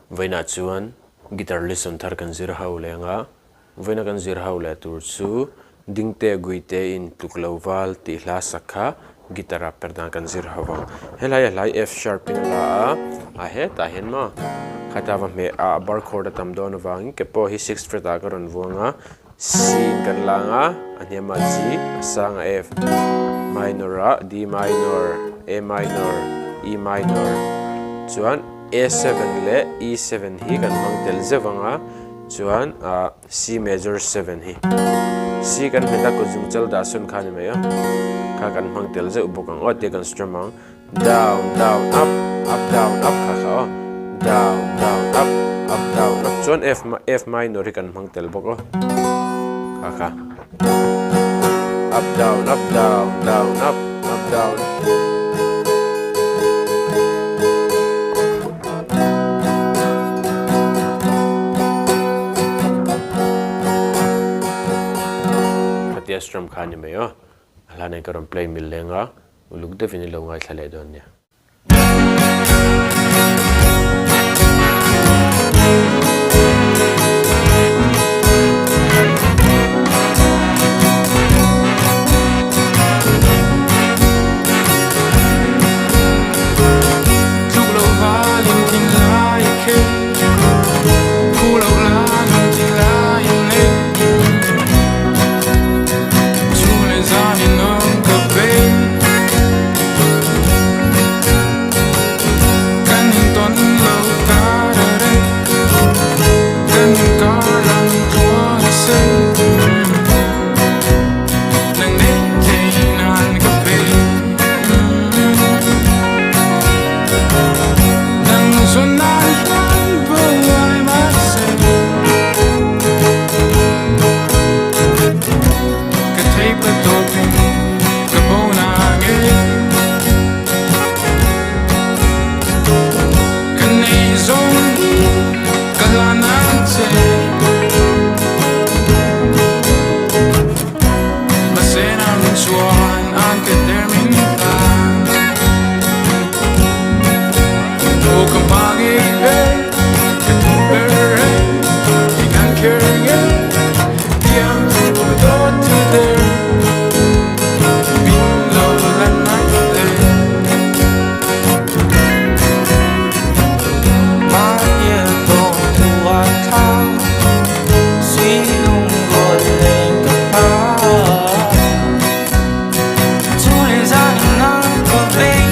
Vawiinah chuan guitar lesson thar kan zir ho leh ang a, vawiina kan zir ho leh tur chu Dingte Guite in tluk lo val tih hla sak kha guitar ah per dan kan zir ho ang. Helai a hlai F sharp in a la a, a hetah hian maw khata va hmeh ah bar chord a tam dawn avangin ke pawh hi sixth fret ah ka rawn vuang a, C in kan la ang a, a hniamah G, a sang a F minor ah D minor, A minor, E minor chuan A7 leh E7 hi kan hmang tel zeuh ang a, chuan ah C major 7 hi C kan hmet a kut zung chal dah sawn kha a ni mai a, kha kan hmang tel zeuh bawk ang aw tia kan strum ang. Down down up up down up kha kha aw down down up up down up chuan F F minor hi kan hmang tel bawk aw kha kha up down up down down up up down khatia strum kha a ni mai aw a hla nen ka rawn play mil leng a. Uluk deuhin i lo ngaithla leh dawn nia. Tluk lo valin thinlai a khei, phu lo la nung thinlai a nei. Chhung leh zan in awm ka bei, kan intawn lo kar a rei, kan inkar lam tluang a sei. Nang nei thei nan ka bei, nang zawn nan hian buai mahse. Ka thei pa tawpin ka bo na nge Ka nei zawng hi ka hlan ang che Mahse nang chuan an ka der min tan Aw ka hma ngei ve ka thu ber e Eng an kher nge tiang thu dawt thu der Min lo lan mai le Mahni tawng thu a thla suy lung rawn leng ka pha Chu leh zan in ang ka vei